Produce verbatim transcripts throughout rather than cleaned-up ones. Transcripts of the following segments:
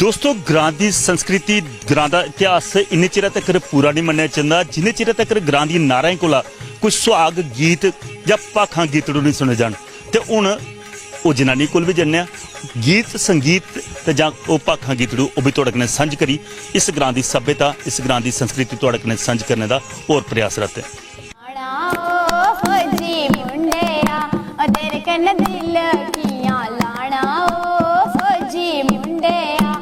दोस्तो, ग्रां दी संस्कृति, ग्रां दा इतिहास इन्ने चिरै तक्कर पूरा नेईं मन्नेआ जंदा, जिन्ने चिरै तक्कर ग्रां दियें नाराएं कोला कोई सुहाग गीत जां भाखां गीतड़ू नेईं सुने जान। ते हुन ओह् जनानी कोल बी जन्ने आं। गीत संगीत ते जां ओह् भाखां गीतड़ू, ओह् बी थुआढ़े कन्नै सांझ करी, इस ग्रां दी सभ्यता, इस ग्रां दी संस्कृति थुआढ़े कन्नै सांझ करने दा होर प्रयासरत ऐ। लाना ओ फौजी मुंडेआ, ओ तेरे कन्नै दिल कि'यां लाना ओ फौजी मुंडेआ।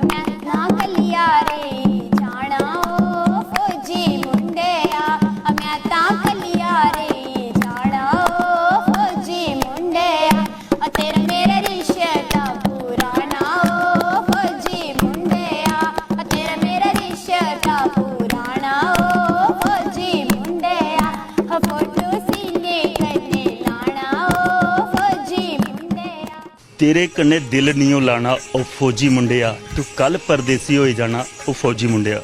मैं तां कल्लिया रेही जाना ओ फौजी मुंडेआ, मैं तां कल्लिया रेही जाना ओ फौजी मुंडेआ। ओ तेरा मेरा रिश्ता पुराना ओ फौजी मुंडेआ, ओ तेरा मेरा रिश्ता पुराना ओ फौजी मुंडेआ। ओ फोटो सीने कन्नै लाना ओ फौजी मुंडेआ। तेरे कन्नै दिल नियो लाना ओ फौजी मुंडेआ, तू कल परदेसी होई जाना ओ फौजी मुंडेआ।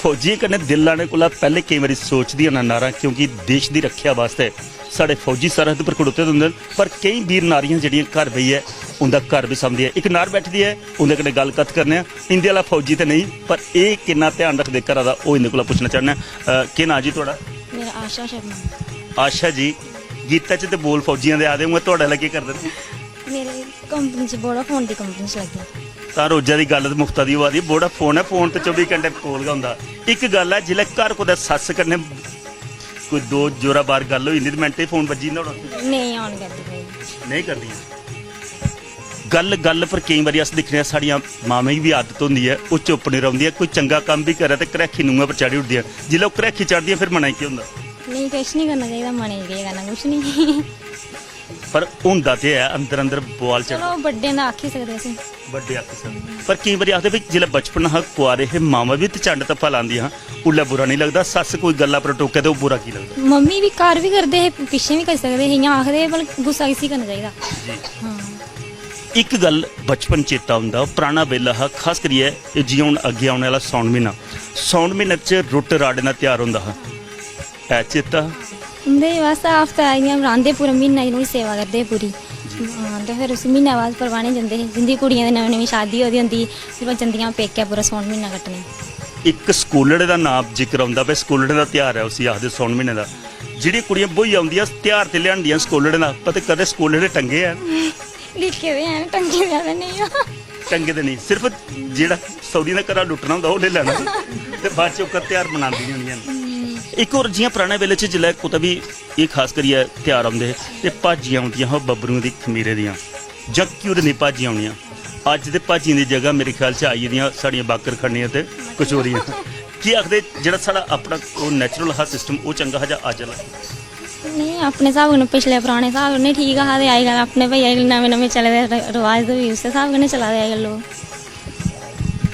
फौजियें कन्नै दिल लाने कोला पैह्ले केईं बारी सोचदियां न नारां, क्योंकि देश दी रक्खेआ बास्तै साढ़े फौजी सरहद पर खड़ोते दे होंदे न, पर केईं वीर नारियां जेह्ड़ियां घर बेहियै उं'दा घर बी सांभदियां। इक नार बैठी दी ऐ, उं'दे कन्नै गल्ल कत्थ करने आं। इं'दे आह्ला फौजी ते नेईं, पर एह् किन्ना ध्यान रखदे घरा दा, ओह् इं'दे कोला पुच्छना चाह्न्नां। अ, केह् नांऽ जी थुआढ़ा? मेरा आशा शर्मा। आशा जी, गीता च ते बोल फौजियां दे आए दे, उ'आं थुआढ़े आह्ला केह् करदे न? मेरे कंपनी च वोडाफोन दी कंपनी च लग्गे। तां रोजा दी गल्ल ते मुफ्ता दी होआ दी, वोडाफोन ऐ, फोन ते चौबी घैंटे कोल गै होंदा। इक गल्ल ऐ, जिसलै घर कुतै सस्स कन्नै कोई दो जोराबार गल्ल होई जंदी ते मिंटें च फोन बज्जी जंदा होना। नेईं आन करदी कोई। नेईं करदियां। गल्ल गल्ल पर केईं बारी अस दिक्खने आं, साढ़ियां मावां गी बी आदत होंदी ऐ, ओह् चुप्प निं रौंह्दियां, कोई चंगा कम्म बी करै ते घरैखी नूंहां पर चाढ़ी ओड़दियां। जिसलै ओह् घरैखी चढ़दियां, फिर मनै च केह् होंदा? नेईं, किश निं करना चाहिदा, मनै च केह् करना, कुछ निं। पर होंदा ते ऐ, अंदर अंदर बुआल चढ़दा। चलो, बड्डें दा आखी सकदे असें। बड्डे आखी सकदे। पर केईं बारी आखदे, भाई, जिसलै बचपन हा, कुआरे हे, मावां बी ते चंड धप्पा लांदियां हां, उल्लै बुरा निं लगदा, सस्स कोई गल्ला पर टोकै ते ओह् बुरा की लगदा? मम्मी बी घर बी करदे हे, पिच्छें बी करी सकदे हे, इ'यां आखदे हे, पर गुस्सा किसी करना चाहिदा। जी। हां। इक गल्ल बचपन चेता औंदा, पराना बेल्ला हा, खास करियै एह् जि'यां हून अग्गें औने आह्ला सौन म्हीना, सौन म्हीने च रुट्ट राड़ें दा ध्यार होंदा हा, ऐ चेता? उं'दे बस हफ्ता इ'यां रांह्दे, पूरा म्हीना इ'यां सेवा करदे हे पूरी। हां, ते फिर उस म्हीने बाद परवाने जंदे हे, जिं'दी कुड़ियें दी नमीं नमीं शादी होई दी होंदी, फिर ओह् जंदियां पेकै पूरा सौन म्हीना कट्टने। इक स्कोलड़े दा नांऽ जिक्र औंदा, भाई, स्कोलड़े दा ध्यार ऐ, उसी आखदे सौन म्हीने दा। जेह्ड़ियां कुड़ियां ब्होइयै औंदियां, ध्यार ते लेआंदियां स्कोलड़े दा, पर ते कदें स्कोलड़े टंगे हैन? लिखे दे हैन, टंगे दे ते नेईं। टंगे दे नेईं, सिर्फ जेह्ड़ा सौह्रियें दे घरा लुट्टना होंदा, ओह् लेई लैना ते बाद च ओह्का ध्यार मनांदियां होंदियां न। इक होर, जि'यां पराने बेल्ले च जिसलै कुतै बी एह् खास करियै ध्यार औंदे हे ते भाजियां औंदियां हियां बब्बरुएं दी खमीरे दियां जां घ्यूरें दी भाजियां औनियां। अज्ज ते भाजियें दी जगह मेरे ख्याल च आई गेदियां साढ़ियां बाकर खन्नियां ते कचोरियां। केह् आखदे, जेह्ड़ा साढ़ा अपना ओह् natural हा system, ओह् चंगा हा जां अज्ज आह्ला? नेईं, अपने स्हाब कन्नै, पिछले पराने स्हाब कन्नै ठीक हा। ते अजकल अपने भाई, अजकल नमें नमें चले दे र- रवाज, ते फ्ही उस्सै स्हाब कन्नै चला दे अजकल लोक।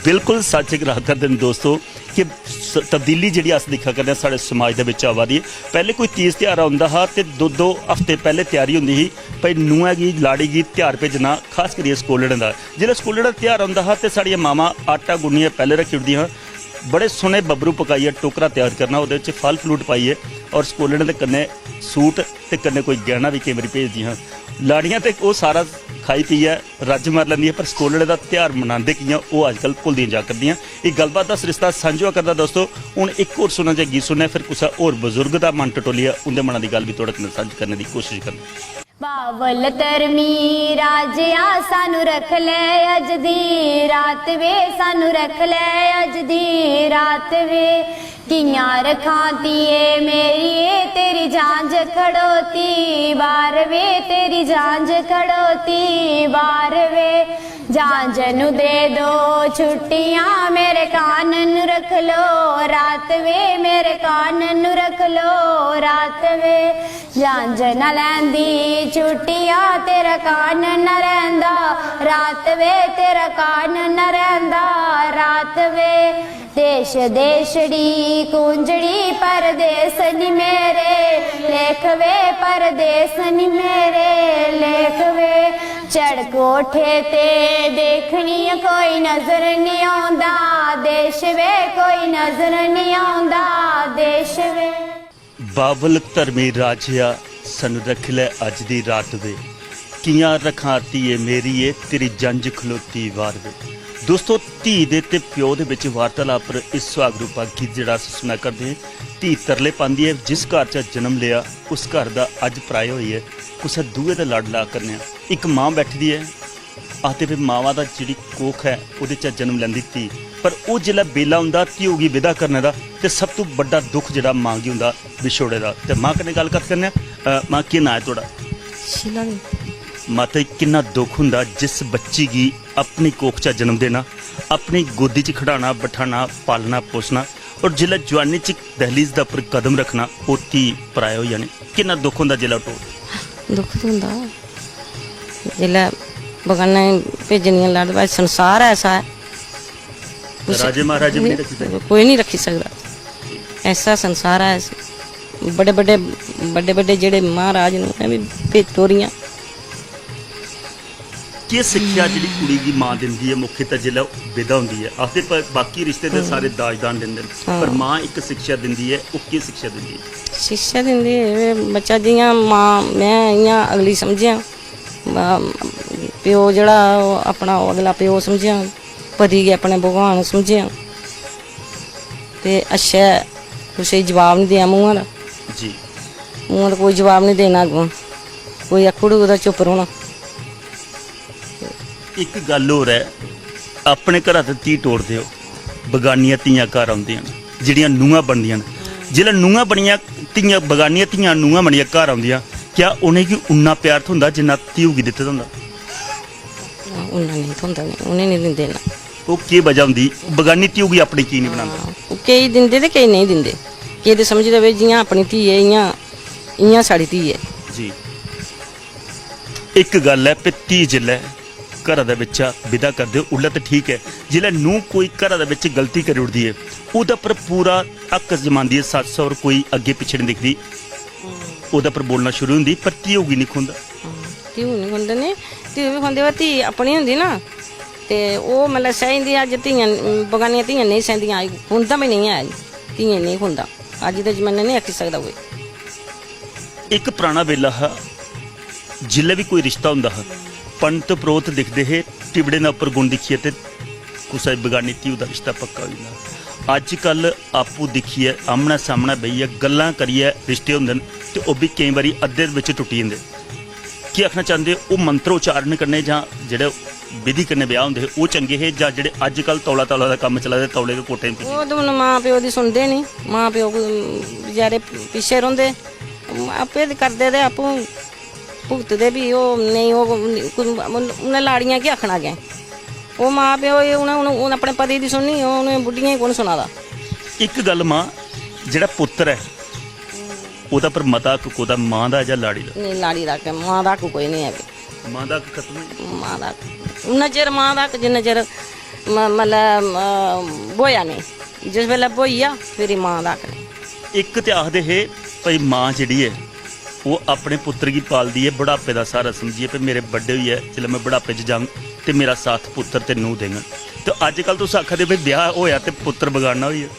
बिल्कुल सच्च ग्राह करदे न दोस्तो, कि स- तब्दीली जेह्ड़ी अस दिक्खा करने आं साढ़े समाज दे बिच आवा दी। पैह्ले कोई तीज ध्यार औंदा हा ते दो दो हफ्ते पैह्ले त्यारी होंदी ही, भाई, नूहै गी, लाड़ी गी ध्यार भेजना, खास करियै स्कोलड़ें दा। जिसलै स्कोलड़ें दा ध्यार औंदा हा ते साढ़ियां मावां आटा गुन्नियै पैह्ले रक्खी ओड़दियां हां। बड़े सोह्ने बब्बरू पकाइयै टोकरा त्यार करना, ओह्दे च फल फ्रूट पाइयै, और स्कोलड़ें दे कन्नै सूट ते कन्नै कोई गैह्ना बी केईं बारी भेजदियां हां। लाड़ियां ते ओह् सारा खाई पीयै रज्ज मारी लैंदियां, पर स्कोलड़े दा ध्यार मनांदे कि'यां, ओह् अजकल भुलदियां जा करदियां। एह् गल्लबात दा सरिस्ता सांझा होआ करदा दोस्तो। हून इक होर सुना जे गीत सुनने, फिर कुसै होर बजुर्ग दा मन टटोलियै उं'दे मना दी गल्ल बी थुआढ़े कन्नै सांझी करने दी कोशश करने। बाबल धर्मी राजेआ, सानू रख ले अज दी रात वे, सानू रख ले अज दी रात वे। कि'यां रखां धीए मेरी, ए तेरी झांझ खड़ोती बार वे, तेरी झांझ खड़ोती बार वे। झांझ नू दे दो छुट्टियां, मेरे कान नू रख लो रात वे, मेरे कान नू रख लो रात वे। झांझ न लैंदी छुट्टियां, तेरा कान न रैंह्दा रात वे, तेरा कान न रैंह्दा रात वे। देश देशड़ी कूंजड़ी, परदेस नी मेरे लेख वे, परदेस नी मेरे लेख वे। चढ़ कोठे ते देखनी कोई नजर नी औंदा देश वे, कोई नजर नी औंदा देश वे। बाबल धर्मी राजेआ, सानू रख ले अज दी रात वे। कि'यां रखां धीए मेरी, ए तेरी जंज खलोती बार वे। दोस्तो, धी दे ते प्यो दे बिच वार्तालाप पर इस सुहाग रूपा गीत जेह्ड़ा अस सुना करदे हे। धी तरले पांदी ऐ, जिस घर च जन्म लेआ, उस घर दा अज्ज पराया होइयै कुसै दूए दा लाडला करने आं। इक मां बैठी दी ऐ, आखदे, फिर मावा दा जेह्ड़ी कोख ऐ, ओह्दे च जन्म लैंदी धी। पर ओह् जिसलै बेला औंदा धियो गी विदा करने दा, ते सब तू बड्डा दुख जेह्ड़ा मां गी होंदा, विछोड़े दा। ते मां कन्नै गल्ल कत्थ करने आं। अ, मां, केह् नांऽ ऐ थुआढ़ा? शीला देवी। माता जी, किन्ना दुख होंदा जिस बच्ची गी अपनी कोख चा जन्म देना, अपनी गोदी च खड़ाना, बठाना, पालना, पोसना, और जिसलै जवानी च दहलीज दा उप्पर कदम रखना, ओह् धी पराया होई जानी। किन्ना दुख होंदा जिसलै ओह् टोर दुख ते होंदा। जिसलै बगान्ने भेजनियां लड़, भाई, संसार ऐसा ऐ। उसी राजे महाराजे बी निं रक्खी सकदे। कोई निं रक्खी सकदा। ऐसा संसार ऐ। बड्डे बड्डे, बड्डे बड्डे जेह्ड़े महाराज न, उ'नें बी भेजी टोरियां। केह् सिक्खेआ जेह्ड़ी कुड़ी गी मां दिंदी ऐ मुख्य, ते जिसलै ओह् विदा होंदी ऐ? आखदे, पर बाकी रिश्ते ते सारे दाज दान दिंदे न, पर हां। मां इक शिक्षा दिंदी ऐ, ओह् केह् शिक्षा दिंदी ऐ? शिक्षा दिंदी ऐ, बच्चा, जि'यां मां में, इ'यां अगली समझेआं। मां, प्यो जेह्ड़ा, ओह् अपना, ओह् अगला प्यो समझेआं, पति गी अपने भगवान समझेआं। ते अच्छे कुसै गी जवाब निं देआं मुंहा दा। जी। मुंहा दा कोई जवाब निं देना अग्गों। कोई आखी ओड़ग तां चुप्प रौह्ना। इक गल्ल होर ऐ, अपने घरा ते धी टोरदे ओ, बगानियां धियां घर औंदियां न, जेह्ड़ियां नूंहां बनदियां न। जिसलै नूंहां बनियां धियां, बगानियां धियां नूंहां बनियै घर औंदियां, क्या उ'नेंगी उन्ना प्यार थ्होंदा जिन्ना धियो गी दित्ते दा होंदा? उन्ना नेईं थ्होंदा, उ'नें, उ'नें नेईं दिंदे इन्ना। ओह् केह् बजह होंदी, बगानी धियो गी अपनी की निं बनांदे? हां, ओह् केईं दिंदे ते केईं नेईं दिंदे। केईं ते समझदे भाई, जि'यां अपनी धी ऐ, इ'यां, इ'यां साढ़ी धी ऐ। जी। इक गल्ल ऐ, भित्ती जिसलै घरा दे बिच्चा विदा करदे ओ, उल्लै ते ठीक ऐ, जिसलै नूंह् कोई घरा दे बिच्च गलती करी ओड़दी ऐ, ओह्दे पर पूरा हक्क जमांदी ऐ सस्स, और कोई अग्गें पिच्छें निं दिखदी, ओह्दे पर बोलना शुरू होंदी, पर धियो गी निं खुंदा। हां, धियो निं खुंदे, निं, धियो बी खुंदे, पर धी अपनी होंदी ना, ते ओह् मतलब सैही जंदी। अज्ज धियां, बगानियां धियां नेईं सैंह्दियां, अज्ज खुंदा बी नेईं ऐ, अज्ज धियें नेईं खुंदा। अज्ज दे जमाने नेईं आक्खी सकदा कोई। इक पराना बेल्ला हा, जिसलै बी कोई रिश्ता होंदा हा, पंत परोह्त दिखदे हे, टिबड़े दे उप्पर गुण दिक्खियै ते कुसै बगानी धी दा रिश्ता पक्का होई जंदा। अज्जकल आपूं दिक्खियै, आमनै सामनै बेहियै गल्लां करियै रिश्ते होंदे न, ते ओह् बी केईं बारी अद्धे बिच टुट्टी जंदे। केह् आखना चांह्दे ओ, मंत्र उच्चारण कन्नै जां जेह्ड़े विधि कन्नै ब्याह् होंदे हे, ओह् चंगे हे, जां जेह्ड़े अज्जकल तौला तौला दा कम्म चला दे, तौले गै कोठे पुज्जी? ओह् ते हून मां प्यो दी सुनदे निं। मां प्यो कोई, उम, बेचारे पिच्छें रौंह्दे। उम, आपें ते करदे ते आपूं भुगतदे भी। ओह् नेईं, ओह् कोई, उ'नें लाड़ियां केह् आखना अग्गें? ओह् मां प्यो, एह् उ'नें, उ'नें, उ'नें अपने पति दी सुननी, ओह् उ'नें बुड्ढियें गी कु'न सुना दा? इक गल्ल मां, जेह्ड़ा पुत्तर ऐ, ओह्दा पर मता हक्क कोह्दा, मां दा जां लाड़ी दा? नेईं, लाड़ी दा हक्क ऐ, मां दा हक्क कोई निं ऐ भी। मां दा हक्क खत्म होई गेआ? मां दा हक्क, उन्ना चिर मां दा हक्क जिन्ना चिर म-, मतलब, म-, ब्होएआ नेईं। जिस बेल्लै ब्होई गेआ, फिर मां दा हक्क नेईं। इक ते आखदे हे भई मां जेह्ड़ी ऐ, ओह् अपने पुत्तर गी पालदी ऐ बुढ़ापे दा स्हारा समझियै, भई मेरे बड्डे होइयै जिसलै में बुढ़ापे च जाङ ते मेरा साथ पुत्तर ते नूंह् देङन। ते अज्जकल तुस आखा दे भई ब्याह् होएआ ते पुत्तर बगाना होई गेआ।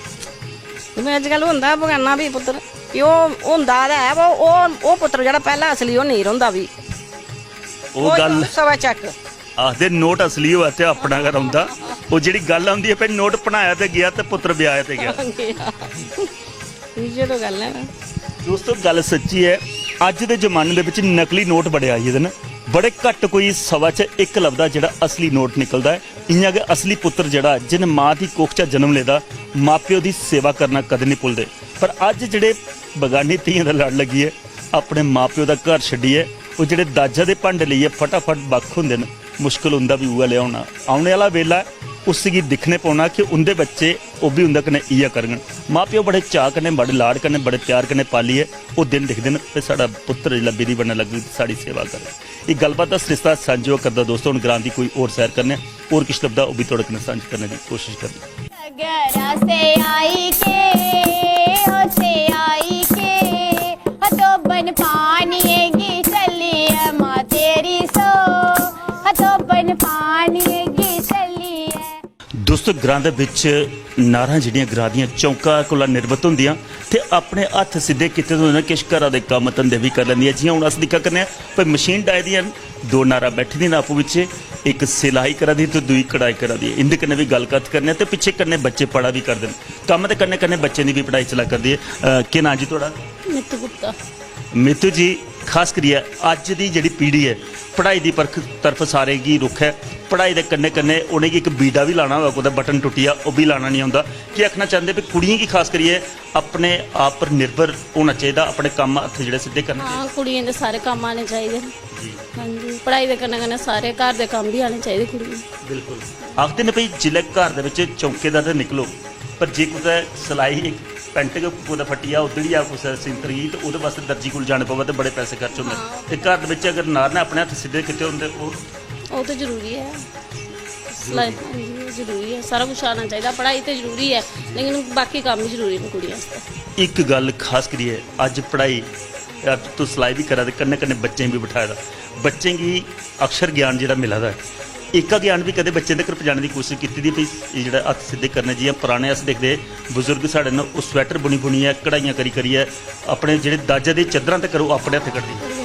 ते में अज्जकल होंदा बगाना भी पुत्तर, कि ओह् होंदा ते है, पर ओह्, ओह् पुत्तर जेह्ड़ा पैह्ला असली ओह् नेईं रौंह्दा भी। ओह् ओह् गल्ल सवा चैक। आखदे नोट असली होऐ ते अपना गै रौंह्दा। ओह् जेह्ड़ी गल्ल औंदी ऐ भई नोट भनाया ते गेआ ते पुत्तर ब्याह्या ते गेआ। इ'यै तो गल्ल ऐ ना। दोस्तो, गल्ल सच्ची ऐ, अज्ज दे जमाने दे बिच नकली नोट बड़े आई गेदे न। बड़े घट्ट, कोई सवा च इक लभदा जेह्ड़ा असली नोट निकलदा ऐ। इ'यां गै असली पुत्तर जेह्ड़ा, जिन मां दी कोख चा जन्म लेदा, मां प्यो दी सेवा करना कदें निं भुलदे। पर अज्ज जेह्ड़े बगानी धियें दा लड़ लग्गियै अपने मां प्यो दा घर छड्डियै ओह् जेह्ड़े दाजा दे भांडे लेइयै फटाफट बक्ख होंदे न, मुश्कल उं'दा बी उ'ऐ लेआ होना। औने आह्ला बेल्ला ऐ, उस गी दिक्खने पौना कि उं'दे बच्चे, ओह् बी उं'दे कन्नै इ'यै करङन। मां प्यो बड़े चाऽ कन्नै, बड़े लाड कन्नै, बड़े प्यार कन्नै पालियै ओह् दिन दिखदे न ते साढ़ा पुत्तर जिसलै बिधी बनन लग्गग ते साढ़ी सेवा करग। एह् गल्लबात दा सरिस्ता सांझा होआ करदा दोस्तो। हून ग्रां दी कोई होर सैर करने आं, होर किश लभदा ओह् बी थुआढ़े कन्नै सांझा करने दी कोशश करने आं। घरा से आई के, ओ से आई के, ओ धोबन पानिये गी चली ऐ मां तेरी सो, ओ धोबन पानिये गी चली ऐ। दोस्तो, ग्रां दे बिच नारां जेह्ड़ियां ग्रां दियां चौंका कोला निर्मित होंदियां ते अपने हत्थ सिद्धे कीते दे होंदे न, किश घरा दे कम्म धंदे बी करी लैंदियां। जि'यां हून अस दिक्खा करने आं भई मशीन डाई दियां न, दो नारां बैठी दियां न आपूं बिच्चें, इक सिलाई करा दी ते दूई कढ़ाई करा दी ऐ। इं'दे कन्नै बी गल्ल कत्थ करने आं ते पिच्छे कन्नै बच्चे पढ़ा बी करदे न। कम्म दे कन्नै कन्नै बच्चें दी बी पढ़ाई चला करदी ऐ। अ, केह् नांऽ जी थुआढ़ा? मित्तू गुप्ता। मित्तू जी, खास करियै अज्ज दी जेह्ड़ी पीढ़ी ऐ, पढ़ाई दी परख तरफ सारें गी रुख ऐ। पढ़ाई दे कन्नै कन्नै उ'नेंगी इक बीड़ा बी लाना होऐ, कुतै बटन टुट्टी जा, ओह् बी लाना निं औंदा। केह् आखना चांह्दे भी कुड़ियें गी खास करियै अपने आप पर निर्भर होना चाहिदा, अपने कम्म हत्थ जेह्ड़े सिद्धे करने चाहिदे? हां, कुड़ियें दे सारे कम्म आने चाहिदे न। जी। हां जी, पढ़ाई दे कन्नै कन्नै सारे घर दे कम्म बी आने चाहिदे कुड़ियें गी। बिल्कुल। आखदे न भई जिसलै घर दे बिच चौंके दा ते निकलो, पर जे कुतै सलाई इक पैंट गै कुतै फट्टी जा, उद्धड़ी जा कुसै सींतर गी, ते ओह्दे बास्तै दर्जी कोल जाना पवै ते बड़े पैसे खर्च होंदे। हां। ते घर दे बिच अगर नार ने अपने हत्थ सिद्धे कीते होंदे, ओह् ओह् ते जरूरी ऐ। सलाई, हां जी, ओह् जरूरी ऐ। सारा कुछ आना चाहिदा। पढ़ाई ते जरूरी ऐ, लेकिन बाकी कम्म बी जरूरी न कुड़ियें आस्तै। इक गल्ल खास करियै, अज्ज पढ़ाई, अज्ज तुस सलाई बी करा दे, कन्नै कन्नै बच्चें गी बी बठाए दा। बच्चें गी अक्षर ज्ञान जेह्ड़ा मिला दा ऐ, एह्का ज्ञान बी कदें बच्चें तगर पजाने दी कोशिश कीती दी? भई एह् जेह्ड़ा हत्थ सिद्धे करने, जि'यां पराने अस दिखदे हे, बुजुर्ग साढ़े न, ओह् स्वेटर बुनी बुनियै, कढ़ाइयां करी करियै अपने जेह्ड़े दाजा दे चद्दरां तगर ओह् अपने हत्थ कढदी।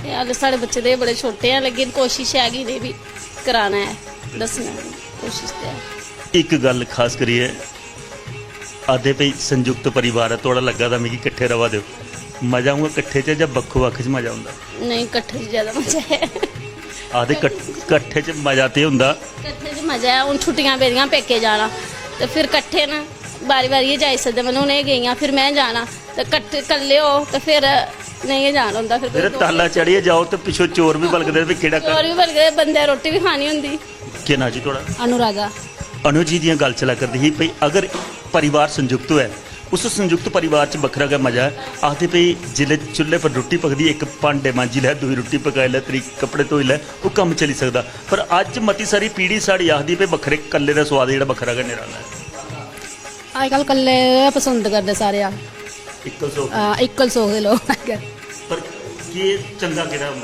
एह् हाले साढ़े बच्चे ते बड़े छोटे ऐ, लेकिन कोशिश ऐ कि इ'नें बी कराना ऐ, दस्सना ऐ, कोशिश ते ऐ। इक गल्ल खास करियै आखदे भई संयुक्त परिवार ऐ थुआढ़ा लग्गा दा, मिगी किट्ठे र'वा दे ओ। मजा उ'आं किट्ठे च जां बक्खो-बक्ख च मजा औंदा? नेईं, किट्ठे च ज्यादा मजा ऐ। आखदे कट-, किट्ठे च मजा ते होंदा। किट्ठे च मजा ऐ। हून छुट्टियां पेदियां, पेके जाना, ते फिर किट्ठे न, बारी-बारी गै जाई सकदे। मतलब हून एह् गेइयां, फिर में जाना, ते किट्ठे, कल्ले ओ ते फिर नेईं गै जान होंदा। फिर कोई मेरे दोस्त ताला चढ़ियै जाओ ते पिच्छों चोर बी बलगदे, "भी केह्ड़ा घर?" चोर बी बलगदे, बंदे रोटी बी खानी होंदी। केह् नांऽ जी थुआढ़ा? अनुराधा। अनु जी दियां गल्ल चला करदी ही भई अगर परिवार संयुक्त होऐ, उस संयुक्त परिवार च बक्खरा गै मजा ऐ। आखदे भई जिसलै चु'ल्ले पर रुट्टी पकदी, इक भांडे मांजी लै, दूई रुट्टी पकाई लै, त्री कपड़े धोई लै, ओह् कम्म चली सकदा। पर अज्ज मती सारी पीढ़ी साढ़ी आखदी भई बक्खरे कल्ले दा सोआद जेह्ड़ा बक्खरा गै निराला ऐ। अजकल कल्ले गै पसंद करदे सारे आ। इक्कल सोख। हां, इक्कल सोख दे लोक अजकल। पर केह् चंगा केह्ड़ा होंदा?